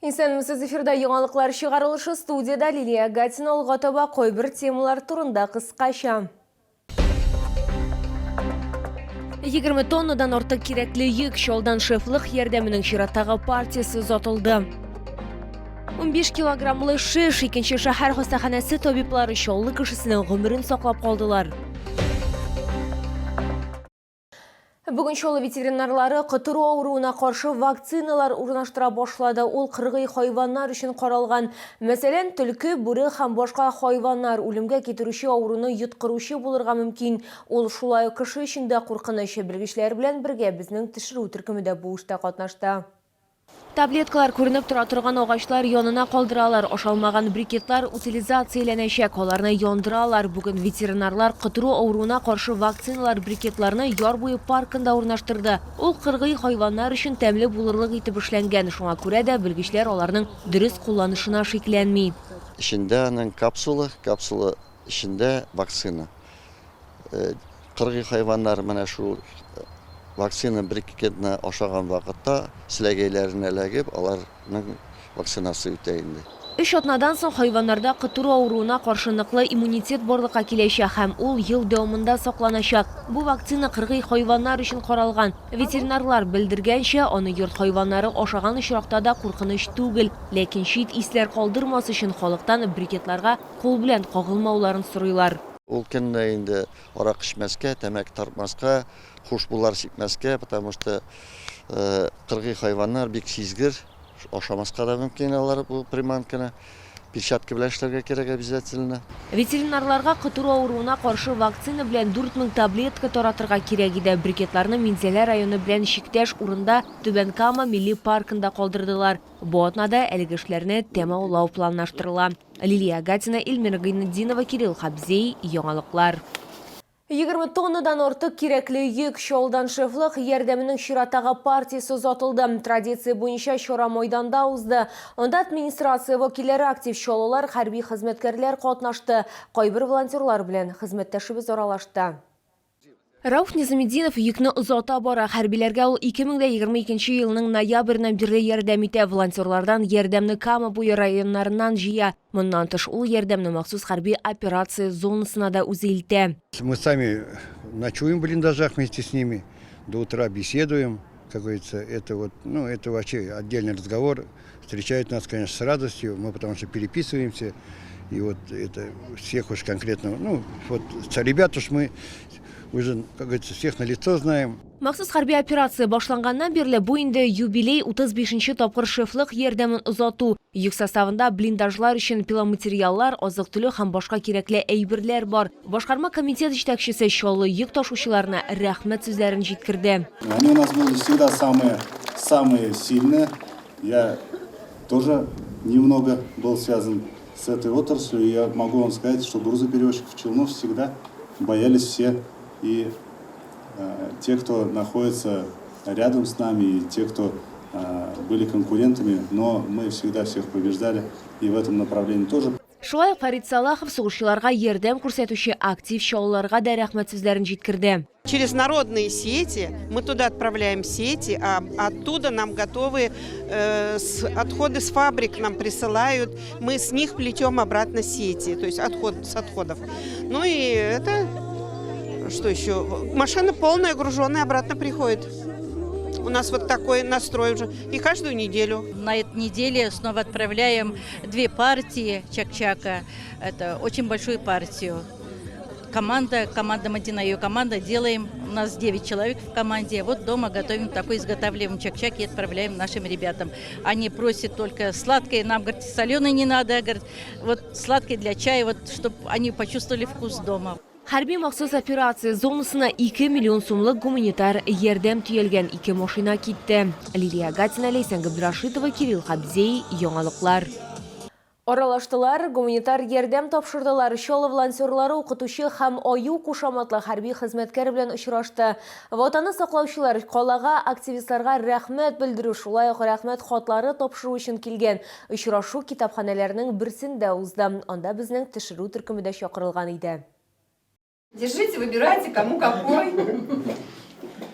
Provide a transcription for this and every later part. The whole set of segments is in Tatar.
Исәнмесез, эфирда яңалыклар чыгарылышы, студиядә Лилия Гатина. Алга таба кайбер темалар турында кыскача. 20 тоннадан артык кирәкле йөк Чалдан шефлык ярдәменең чираттагы партиясе озатылды. 15 килограммлы шеш икенче шәһәр хастаханәсе табиблары Чаллы кешесенең гомерен саклап калдылар. Бүген Чаллы ветеринарлары котыру авыруына каршы вакциналар урнаштыра башлады. Ул кыргый хайваннар өчен каралган. Мәсәлән, төлке, бүре һәм башка хайваннар үлемгә китерүче авыруны йоткыручы булырга мөмкин. Ул шулай ук кеше өчен дә куркыныч. Белгечләр белән бергә безнең төшерү төркеме дә бу эштә катнашты. Таблеткалар күренеп тора торган агачлар янына калдыралар. Ашалмаган брикетлар утилизацияләнәчәк, аларны яндыралар. Бүген ветеринарлар котыру авыруына каршы вакциналар брикетларны яр буе паркында урнаштырды. Ул кыргый хайваннар өчен тәмле булырлык итеп эшләнгән, шуңа күрә дә белгечләр аларның дөрес кулланышына шикләнми. Эчендә аның капсула, капсула эчендә вакцина. Кыргый хайваннар менә шул вакцина брикетны ашаган вакытта селәгәйләренә эләгеп, аларның вакцинасы үтә инде. Өч атнадан соң хайваннарда котыру авыруына каршы ныклы иммунитет барлыкка киләчәк һәм ул ел дәвамында сакланачак. Бу вакцина кыргый хайваннар өчен каралган. Ветеринарлар белдергәнчә, аны йорт хайваннары ашаган очракта да куркыныч түгел. Ләкин чит исләр калдырмас өчен халыктан брикетларга кул белән кагылмауларын сорыйлар. Ул көнне инде арак эчмәскә, тәмәке тартмаска, хушбулар сипмәскә, потому что кыргый хайваннар бик сизгер, ашамаска да мөмкин алар бу приманканы. Перчатка белән эшләргә кирәк обязательно. Ветеринарларга котыру авыруына каршы вакцина белән 4000 таблетка таратырга кирәк иде. Брикетларны Минзәлә районы белән чиктәш урында Түбән Кама милли паркында калдырдылар. Бу атнада әлеге эшләрне тәмамлау планлаштырыла. Лилия Гатина, Эльмира Гайнетдинова, Кирилл Хабзей, Яңалыклар. 20 тоннадан артык кирәкле йөк Чаллыдан шефлык ярдәменең чираттагы партиясе озатылды. Традиция буенча чара майданда узды. Анда администрация вәкилләре, актив чаллылар, хәрби хезмәткәрләр катнашты. Кайбер волонтерлар белән хезмәттәшебез аралашты. Рауф Низаметдинов йөкне озата бара. Хәрбиләргә ул 2022 елның ноябреннән бирле ярдәм итә. Волонтерлардан ярдәмне Кама буе районнарыннан җыя. Моннан тыш, ул ярдәмне махсус хәрби операция зонасына да үзе илтә. Мы сами ночуем в блиндажах вместе с ними, до утра беседуем, как говорится, это вот, ну, это вообще отдельный разговор. Встречают нас, конечно, с радостью, мы потому что переписываемся, и вот это всех уж конкретно, ну, вот ребят уж мы уже, как говорится, всех на лицо знаем. Махсус хәрби операция башланганнан бирле бу инде юбилей 35 нче тапкыр шефлык ярдәмен озату. Йөк составында блиндажлар өчен пиломатериаллар, азык-төлек һәм башка кирәкле әйберләр бар. Башкарма комитет җитәкчесе Чаллы йөк ташучыларына рәхмәт сүзләрен җиткерде. Они у нас были всегда самые, самые сильные. Я тоже немного был связан с этой отраслью. И я могу вам сказать, что грузоперевозчиков Челнов всегда боялись все. И те, кто находится рядом с нами, и те, кто были конкурентами, но мы всегда всех побеждали. И в этом направлении тоже. Шулай ук Фәрит Салахов сугышчыларга ярдәм күрсәтүче актив чаллыларга да рәхмәт сүзләрен җиткерде. Через народные сети мы туда отправляем сети, а оттуда нам готовые отходы с фабрик нам присылают, мы с них плетем обратно сети, то есть отход, с отходов. Ну и это, что еще? Машина полная, груженная, обратно приходит. У нас вот такой настрой уже. И каждую неделю. На этой неделе снова отправляем две партии чак-чака. Это очень большую партию. Команда, команда Мадина, ее команда, делаем, у нас 9 человек в команде. Вот дома готовим такой, изготавливаем чак-чак и отправляем нашим ребятам. Они просят только сладкое, нам, говорят, соленое не надо, говорят, вот сладкое для чая, вот, чтобы они почувствовали вкус дома. Хәрби махсус операция зонасына 2 миллион сумлык гуманитар ярдәм төялгән ике машина китте. Лилия Гатина, Ләйсән Габдрашитова, Кирилл Хабзей, Яңалыклар. Аралаштылар, гуманитар ярдәм тапшырдылар. Чаллы волонтерлары укытучы һәм Аю кушаматлы хәрби хезмәткәр белән очрашты. Ватанны саклаучылар калага активистларга рәхмәт белдерү, шулай ук рәхмәт хатлары тапшыру өчен килгән. Очрашу китапханәләрнең берсендә узды. Анда безнең төшерү төркеме дә чакырылган иде. Держите, выбирайте, кому какой.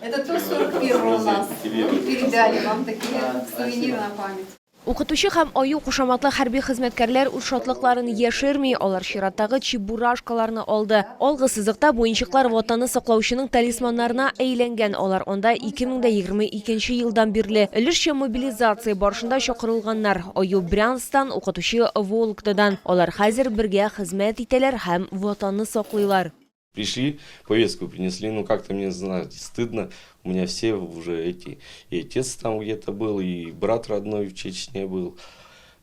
Это Ту-41 у нас. Передали вам такие сувениры на память. Укытучы һәм Аю кушаматлы хәрби хезмәткәрләр үз шатлыкларын яшерми, алар чираттагы чебурашкаларны алды. Алгы сызыкта бу уенчыклар Ватанны саклаучының талисманнарына әйләнгән, алар анда 2022 елдан бирле өлешчә мобилизация барышында чакырылганнар. Аю Брянсктан, укытучы Вологдадан. Алар хәзер бергә хезмәт итәләр һәм Ватанны саклыйлар. Пришли, повестку принесли, ну как-то мне, знаете, стыдно, у меня все уже эти, и отец там где-то был, и брат родной в Чечне был.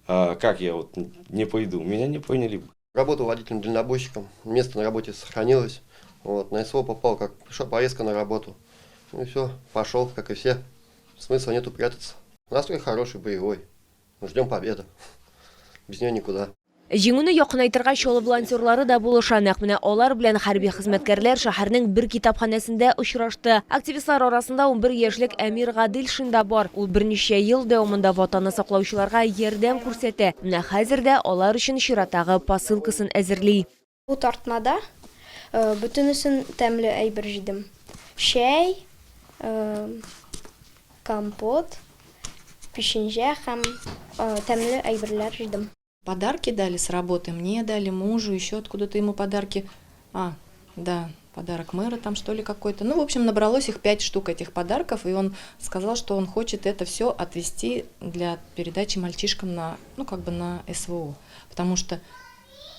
А как я вот не пойду? Меня не поняли. Работал водителем-дальнобойщиком, место на работе сохранилось. Вот, на СВО попал, как пришла повестка на работу. Ну и все, пошел, как и все. Смысла нету прятаться. Настрой хороший, боевой. Ждем победы. Без нее никуда. Җиңүне якынайтырга Чаллы волонтерлары да булыша. Нәкъ менә алар белән хәрби хезмәткәрләр шәһәрнең бер китапханәсендә очрашты. Активистлар арасында 11 яшьлек Әмир Гаделшин да бар. Ул берничә ел дәвамында Ватанны саклаучыларга ярдәм күрсәтә. Менә хәзер дә алар өчен чираттагы посылкасын әзерли. Бу тартмада бөтенесен тәмле әйбер җыйдым. Чәй, компот, печенье һәм тәмле әйберләр җыйдым. Подарки дали с работы, мне дали, мужу, еще откуда-то ему подарки. А, да, подарок мэра там что ли какой-то. Ну, в общем, набралось их 5 штук этих подарков, и он сказал, что он хочет это все отвезти для передачи мальчишкам на, ну, как бы на СВО. Потому что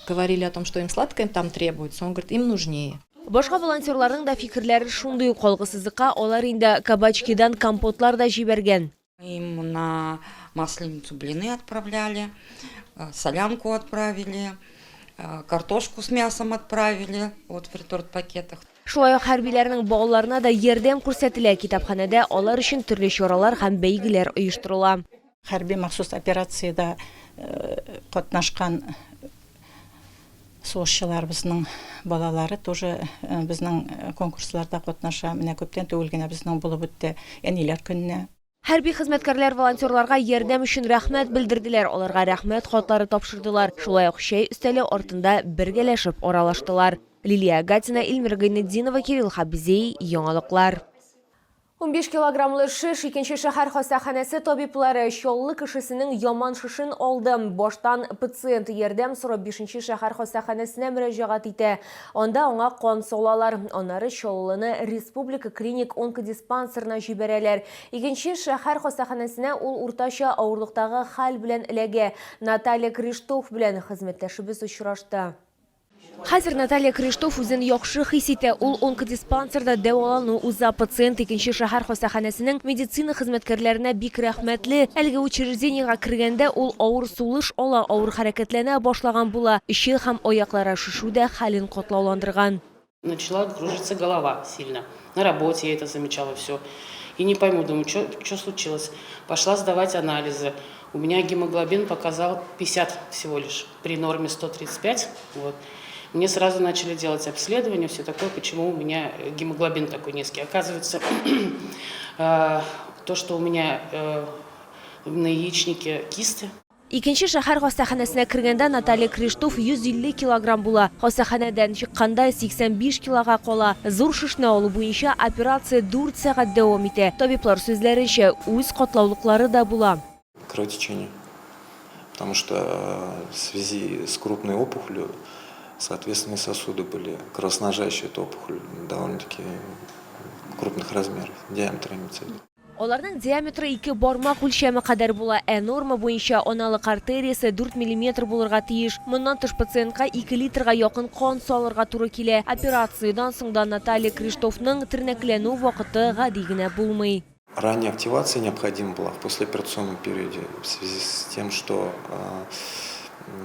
говорили о том, что им сладкое там требуется, он говорит, им нужнее. Башка волонтерларның да фикерләре шундый ук. Алгы сызыкка алар инде кабачкидан компотлар да җибәргән. Им на Масленицу блины отправляли, солянку отправили, картошку с мясом отправили, вот в реторт-пакетах. Шулай ук хәрбиләрнең балаларына да ярдәм күрсәтелә. Китапханәдә алар өчен төрле чаралар һәм бәйгеләр оештырыла. Хәрби махсус операциядә катнашкан сугышчыларыбызның балалары тоже безнең конкурсларда катнаша. Менә күптән түгел генә безнең булып үтте Әниләр көненә. Хәрби хезмәткәрләр волонтерларга ярдәм өчен рәхмәт белдерделәр, аларга рәхмәт хатлары тапшырдылар. Шулай ук чәй өстәле артында бергәләшеп аралаштылар. Лилия Гатина, Эльмира Гайнетдинова, Кирилл Хабзей, Яңалыклар. 15 килограммлы шеш икенче шәһәр хастаханәсе табиблары Чаллы кешесенең яман шешен алды. Баштан пациент ярдәм сорап 5 шәһәр хастаханәсенә мөрәҗәгать итә. Анда аңа кан салалар. Аннары Чаллыны республика клиник онкодиспансерына җибәрәләр. Икенче шәһәр хастаханәсенә ул уртача авырлыктагы хәл белән эләгә. Наталья Криштоф белән хезмәттәшебез очрашты. Хәзер Наталья Криштоф үзен яхшы хис итә. Ул онкодиспансерда дәвалану уза. Пациент икенче шәһәр хастаханәсенең медицина хезмәткәрләренә бик рәхмәтле. Әлеге учреждениегә кергәндә ул авыр сулыш ала, авыр хәрәкәтләнә башлаган була. Эче һәм аяклары шешү дә хәлен катлауландырган. Начала кружиться голова сильно. На работе я это замечала все. И не пойму, думаю, что случилось. Пошла сдавать анализы. У меня гемоглобин показал 50 всего лишь, при норме 135. Вот. Мне сразу начали делать обследование, все такое, почему у меня гемоглобин такой низкий. Оказывается, то, что у меня на яичнике кисты. Икенче шәһәр хастаханәсенә кергәндә Наталья Криштоф 150 килограмм була. Хастаханәдән чыкканда 85 килога кала. Зур шешне алу буенча операция 4 сәгать дәвам итә. Табиблар сүзләренчә, үз катлаулыклары да була. Кровотечение. Потому что в связи с крупной опухолью, соответственно, и сосуды были кровоснабжающие эту опухоль довольно-таки крупных размеров, диаметр имеется в виду. Аларның диаметры ике бармак үлчәме кадәр була, ә норма буенча аналык артериясе 4 миллиметр булырга тиеш. Моннан тыш пациентка 2 литрга якын кан салырга туры килә. Операциядән соң да Наталья Криштофның тернәкләнү вакыты гади генә булмый. Ранняя активация необходима была в послеоперационном периоде в связи с тем, что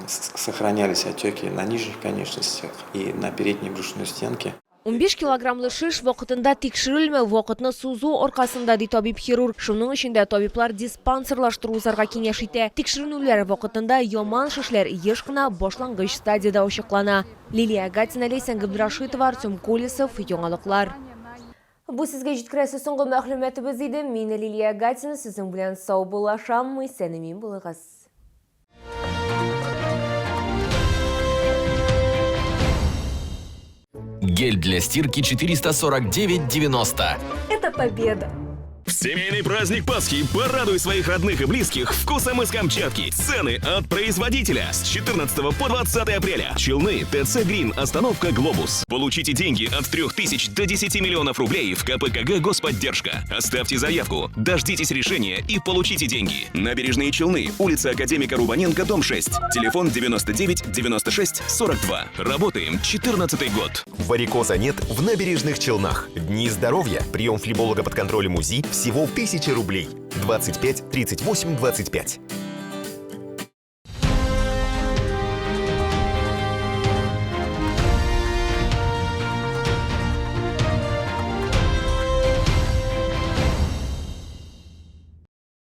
сохранялись отеки на нижних конечностях и на передней брюшной стенке. 15 килограммлы шеш вакытында тикшерелмәү, вакытны сузу аркасында, ди табиб-хирург. Шуның өчен дә табиблар диспансерлаштыру узарга киңәш итә. Тикшеренүләр вакытында яман шешләр еш кына башлангыч стадиядә ачыклана. Лилия Гатина, Ләйсән Габдрашитова, Артем Колесов, Яңалыклар. Бу сезгә җиткерәсе соңгы мәгълүматыбыз иде. Мин Лилия Гатина сезнең белән саубуллашам. Исән-имин булыгыз. Гель для стирки 449,90. Это победа! В семейный праздник Пасхи порадуй своих родных и близких вкусом из Камчатки. Цены от производителя с 14 по 20 апреля. Челны, ТЦ Грин, остановка Глобус. Получите деньги от 3000 до 10 миллионов рублей в КПКГ Господдержка. Оставьте заявку, дождитесь решения и получите деньги. Набережные Челны, улица Академика Рубаненко, дом 6. Телефон 99 96 42. Работаем 14 год. Варикоза нет в Набережных Челнах. Дни здоровья. Прием флеболога под контролем УЗИ всего в 1000 рублей. 25 38 25.